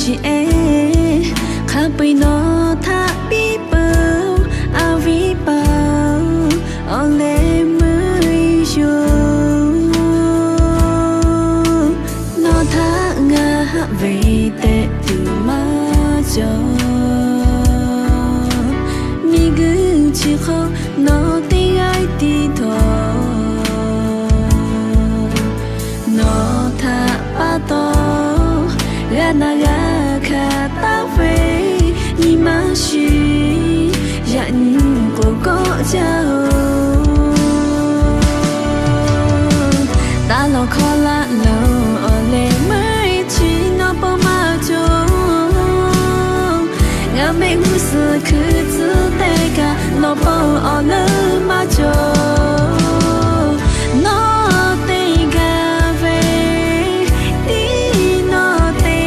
Chi ehˉ hk'a peu-eˬ nawˬ htaꞈ piˇ peuˬ, a viˉ paˍ-oˬ, awˬ leh meuˇ yoˬ. Nawˬ htaꞈ ngaˬ haꞈ ve tehꞈ tuˬ maˇ cawˬ. Miˬguiˬ chi hk'oˆ nawˬ teˇ g'aˇ tiˇ htawˇ, nawˬ htaꞈ pa taw g'a naˬ g'a hkanˍ taˍ ve nyi ma shiˍ, yaꞈ nyi k'oˍ kawˆ jaˇ-oˬ. Taˇ lawˬ hkawˇ laˇ loˬ, awˬ leh meuˇ chi nawˬ pon maˇ cawˬ. Ngaˬ mehˆ g'uˇ suhˍ hkui tcuhˉ teˇ kaꞈ nawˬ pon awˬ leuˉ maˇ cawˬ. Nawˬ te gaˬ ve tiˉ nawˬ te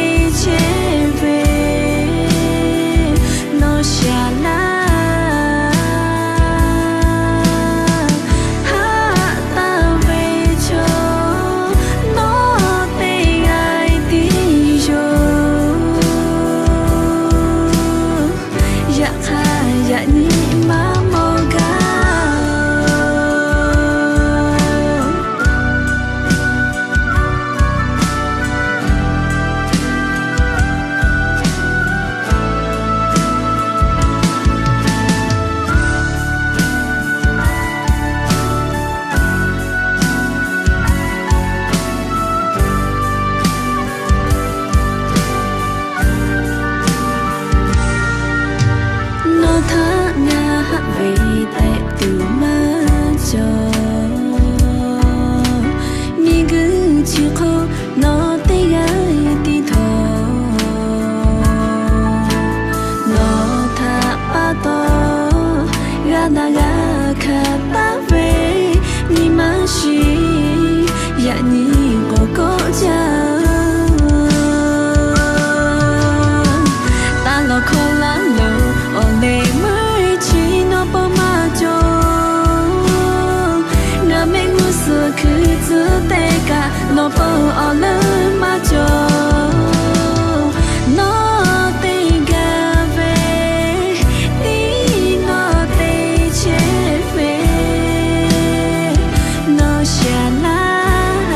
chehˇ ve, nawˬ shaˍ laˇ haˆ taˍ ve chaw, nawˬ teˇ g'aˇ tiˇ yoˬ. Yaꞈ hk'aˇ yaꞈ nyi maˇ mawˬ gaˇ. Nawˬ htaꞈ ngaˬ haꞈ ve tehꞈ tuˬ maˇ cawˬ. Miˬguiˬ chi hk'oˆ nawˬ teˇ g'aˇ tiˇ htawˇ, nawˬ htaꞈ pa taw g'a naˬ g'a hkanˍ taˍ ve nyi ma shiˍ, yaꞈ nyi k'oˍ kawˆ jaˇ. Taˇ lawˬ hkawˇ laˇ loˬ, awˬ leh meuˇ chi nawˬ pon maˇ cawˬ. Ngaˬ mehˆ g'uˇ suhˍ hkui tcuhˉ teˇ kaꞈ nawˬ pon awˬ leuˉ maˇ cawˬ. Nawˬ te gaˬ ve tiˉ nawˬ te chehˇ ve, nawˬ shaˍ laˇ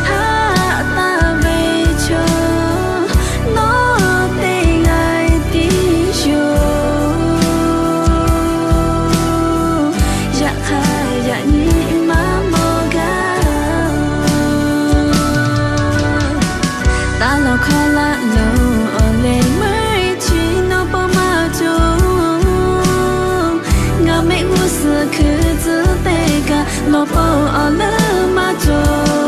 haˆ taˍ ve chaw, nawˬ teˇ g'aˇ tiˇ yoˬ. Yaꞈ hk'aˇ yaꞈ nyi maˇ mawˬ gaˇ. Taˇ lawˬ hkawˇ laˇ loˬ, awˬ leh meuˇ chi nawˬ pon maˇ cawˬ. Ngaˬ mehˆ g'uˇ suhˍ hkui tcuhˉ teˇ kaꞈ nawˬ pon awˬ leuˉ maˇ cawˬ.